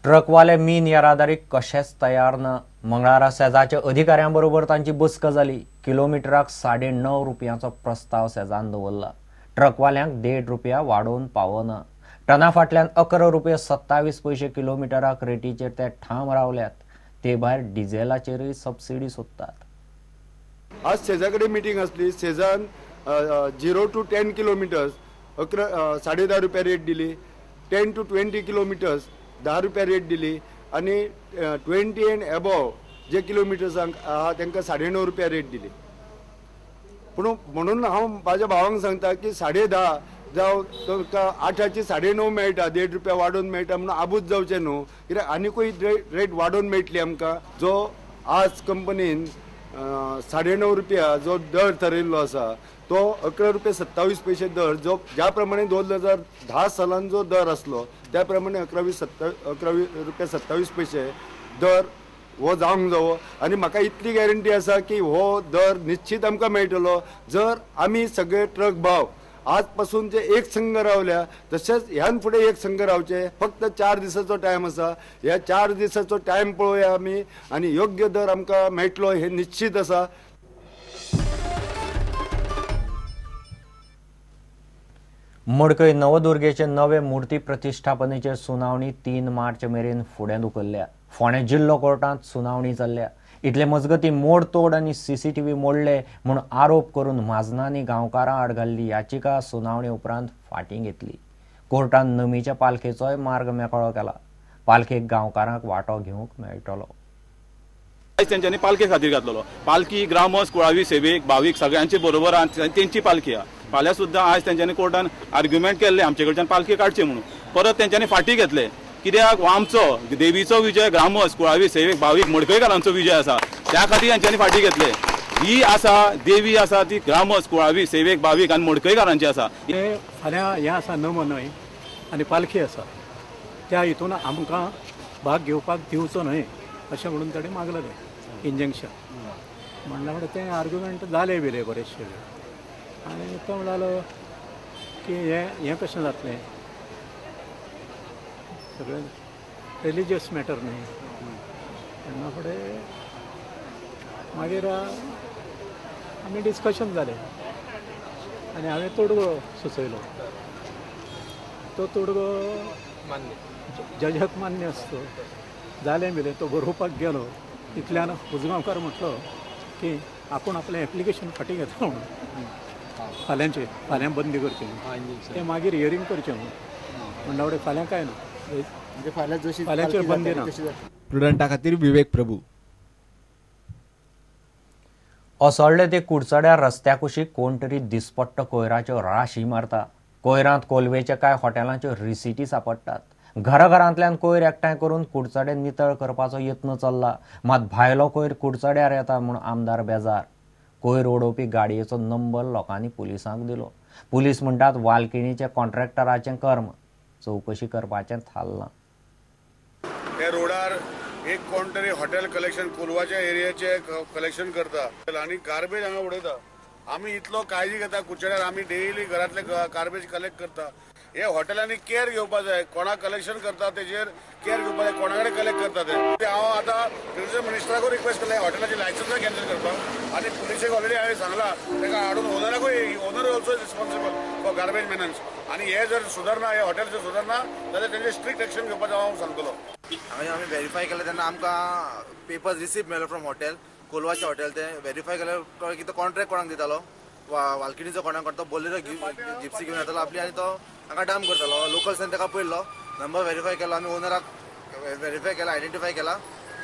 ट्रकवाले मीन येरादारीक कशेंच तयार ना. मंगळारा सेजाच्या अधिकाऱ्यां बरोबर तांची बसका जाली. किलोमिटराक 9.5 रुपयांचो प्रस्ताव सेजान दवरला. ट्रकवाल्यांक 1.5 रुपया वाडोवन पावना. टना फाटल्यान 11 रुपये 27 पयशे किलोमिटराक रेटीचेर ते ठाम रावल्यात. ते भायर डिझेलाचेरूय सबसिडी सोदतात. आज सेजा कडेन मिटींग आसली. सेजान 0 to 10 kilometres 11 10.5 रुपया रेट दिली, 10 टू 20 किलोमिटर्स 10 रुपया रेट दिली आनी 20 एंड एबोव जे किलोमिटर्सांक आहा तांकां 9.5 रुपया रेट दिली. पूण म्हणून हांव म्हाज्या भावांक सांगता की 10.5 जावं तांकां 8ची 9.5 मेळटा, 1.5 रुपया वाडोवन मेळटा म्हणून आबूज जावचें न्हू, कित्याक आनिकूय रेट वाडोवन मेळटली आमकां. जो आज कंपनीन 9.5 रुपया जो दर थरयल्लो आसा तो 11 रुपया 27 पयशे दर जो ज्या प्रमाणे 2010 सालान जो दर आसलो त्या प्रमाणे 11 रुपया 27 पयशे दर हो जावंक जावो. आनी म्हाका इतली गॅरंटी आसा की हो दर निश्चित आमकां मेळटलो जर आमी सगळे ट्रक भाव आज पासून जे एक संघ रावल्या तशेंच ह्यान फुडें एक संघ रावचे. फक्त 4 दिसाचो टायम आसा, ह्या 4 दिसाचो टायम पळोवया आमी आनी योग्य दर आमकां मेळटलो हें निश्चित आसा. मडकय नवदुर्गेचे नवे मूर्ती प्रतिष्ठापनेचेर सुनावणी 3 मार्च मेरेन फुडें धुकल्ल्या. फोंडें जिल्लो कोर्टांत सुनावणी चल्ल्या. इतले मजगती मोडतोड आनी सीसीटीव्ही मोडले म्हूण आरोप करून म्हाजनांनी गांवकारां आड घाल्ली याचिका सुनावणी उपरांत फाटीं घेतली. कोर्टान नमीच्या पालखेचोय मार्ग मेकळो केला. पालखेक गांवकारांक वांटो घेवंक मेळटलो. आयज तेंच्यांनी पालखे खातीर घातलेलो. पालखी ग्रामस कुळावी सेवेक भावीक सगळ्यांचे बरोबर तेंची पालखी आहा. फाल्यां सुद्दां आयज तेंच्यांनी कोर्टान आर्ग्युमेंट केल्ले आमचे कडच्यान पालखी काडची म्हणून, परत तेंच्यांनी फाटीं घेतले. कित्याक आमचो देवीचो विजय ग्रामस कुळावी सेवेक भावीक मडकयकारांचो विजय आसा, त्या खातीर तेंच्यांनी फाटीं घेतले. ही आसा देवी आसा ती ग्रामस कुळावी सेवेक भावीक आनी मडकयकारांची आसा. हे फाल्यां हें आसा नमो न्हय आनी पालखी आसा, त्या हितून आमकां भाग घेवपाक दिवचो न्हय अशें म्हणून ताणें मागलेलें इंजंक्शन. म्हणल्यार म्हणटा तें आर्ग्युमेंट जालें बिलें बरेचशे वेळ आनी तो म्हणलो की हें हें कशें जातलें, सगळें रिलिजियस मॅटर न्हय. तेन्ना फुडें मागीर आमी डिस्कशन जालें आनी हांवें तोडगो सुचयलो. तो तोडगो जजाक मान्य आसतो जालें बिलें. तो बरोवपाक गेलो इतल्यान उजगांवकार म्हटलो की आपूण आपलें एप्लिकेशन फाटीं घेता म्हणून, फाल्यांचें फाल्यां बंदी करचें म्हणून, तें मागीर हियरींग करचें म्हणून. म्हणटा फुडें फाल्यां काय ना, फाल्यांचेर बंदी ना. प्रुडंटा खातीर विवेक प्रभू. असोळ्ळे ते कुडचड्यार रस्त्या कुशीक कोण तरी दिसपट्टो कोयराच्यो राशी मारता. कोयरांत कोलवेच्या कांय हॉटेलांच्यो रिसिटी सांपडटात. घराघरांतल्यान कोयर एकठांय करून कुडचडे नितळ करपाचो यत्न चल्ला. मात भायलो कोयर कुडचड्यार येता म्हूण आमदार बेजार. कोयर उडोवपी गाडयेचो नंबर लोकांनी पुलिसांक दिलो. पुलीस म्हणटात वालकिणीच्या कॉन्ट्रॅक्टराचें कर्म, चवकशी करपाचें थारलां. त्या रोडार एक कोण तरी हॉटेल कलेक्शन कोलवाच्या एरियाचे कलेक्शन करता आनी गार्बेज हांगा उडयता. आमी इतलो काळजी घेता कुडचड्यार, आमी डेली घरांतले गार्बेज कलेक्ट करता. हे हॉटेलांनी केअर घेवपा जाय, कोणा कलेक्शन करता तेजेर केअर घेवपा जाय, कोणा कडेन कलेक्ट करता ते. हांव आतां टुरिजम मिनिस्टराकूय रिक्वेस्ट केलें हॉटेलाचे लायसन्सां कॅन्सल करपाक आनी पुलिसेक ऑलरेडी हांवें सांगलां ताका हाडून ओनराकूय, owner also responsible for garbage maintenance. आनी हे जर सुदारना, हे हॉटेल जर सुदारना जाल्यार तेंचे स्ट्रिक्ट एक्शन घेवपाचें हांव सांगतलो. हांगा आमी व्हेरीफाय केलें तेन्ना आमकां पेपर्स रिसीव मेळ्ळो फ्रॉम हॉटेल, कोलवाचें हॉटेल. तें व्हेरीफाय केल्यार कळ्ळें की तो कॉन्ट्रॅक्ट कोणाक दितालो, वालकिणीचो कोणाक तो बोलेरो जिप्सी घेवन येतालो आपली आनी तो हांगा डंप करतालो. लोकल्सान ताका पळयल्लो, नंबर व्हेरीफाय केलो आमी, ओनराक व्हेरीफाय केला, आयडेंटिफाय केला,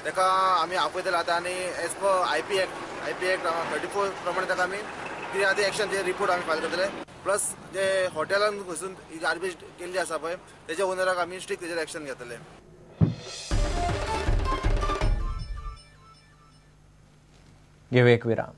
ताका आमी आपयतले आतां. आनी as per I P Act 34 प्रमाणे ताका आमी कितें आतां एक्शन ते रिपोर्ट आमी फायल करतले. प्लस जे हॉटेलान घुसून ही गार्बेज केल्ली आसा पळय तेच्या ओनराक आमी स्ट्रिक्ट तेजेर एक्शन घेतले. घेवया एक विराम.